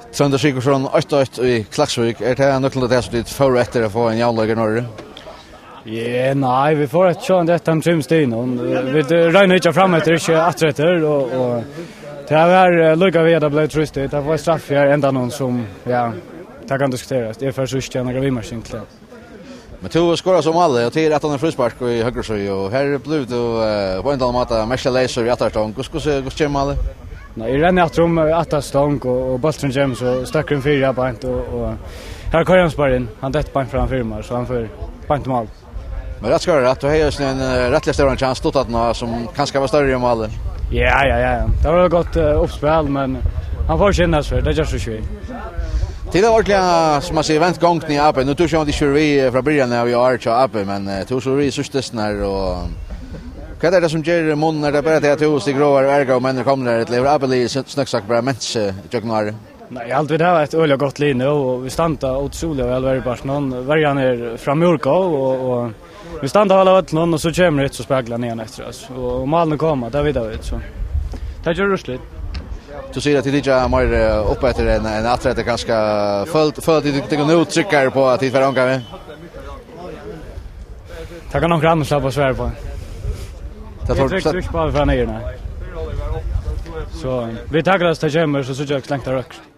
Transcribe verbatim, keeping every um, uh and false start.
Tróndur Sigurðsson, eitt eitt í Klaksvík. Er tað nøkulunda tað sum tit fóru eftir, at fáa ein javnleik í Noregi? Ja, nei, vit fóru eftir soleiðis eftir teimum trimum stigunum. Vit, eh, royna at hyggja fram eftir, ikki aftur eftir, og, og tað var, eh, líka við, at tað bleiv trýst. Tað var straff her í endanum sum, ja, tað kann diskuterast. Eg fari so ikki at gera nakra viðmerking til tað. Men tú skorar so málið, og tað er aftan á fríspark í høgru síðu, og her blívur tú, eh, á ein ella annan máta merkiliga leysur í aftari stong. Hvussu, hvussu, hvussu kemur málið? Nei, eg renni aftur um, eh, aftari stong, og, og bólturin kemur so støkkur inn fyri, ja, beint, og, og her koyrir hann bara inn. Hann dettur beint fram fyri mær, so hann fer beint í mál. Men rætt skal vera rætt, tú hevði eisini ein, eh, rættiliga stóran chance stutt aftaná, sum kanska var størri enn málið. Ja, ja, ja, ja. Tað var eitt gott, eh, uppspæl, men hann fór ikki inn, altso, tað ger so ikki við. Tit hava ordiliga, sum man sigur, vent gongdini í A B. Nú, tú ert sjálvandi ikki við, eh, frá byrjan av í ár hjá A B, men, eh, tú ert so við í síðstu dystin her, og hvat er tað sum ger munin? Er tað bara tað, at tú stigur á og ergar, og menn eru komnir her, ella hevur A B-liðið sn-, snøgt sagt bara ment seg gjøgnum árið? Nei, eg haldi, vit hava eitt øgiliga gott lið nú, og vit standa ótrúliga væl verjupartin. Verjan er framúr góð, og, og vit standa væl av øllum, og so kemur hitt so spakuliga niðan eftir, altso. Og, og málini koma, tað vita vit, so tað ger úrslit. Tú sigur, at tit hyggja meir, eh, upp eftir enn, enn aftur eftir, kanska. Føl-, føla tit, tit nú tryggari á, at tit fara ongan veg? Tað kann onkur annar sleppa at svara á. Tað Eg trúgvi ikki á, at vit fara niður, nei. So, vit taka tað sum tað kemur, so síggja vit, hvussu langt tað røkkur.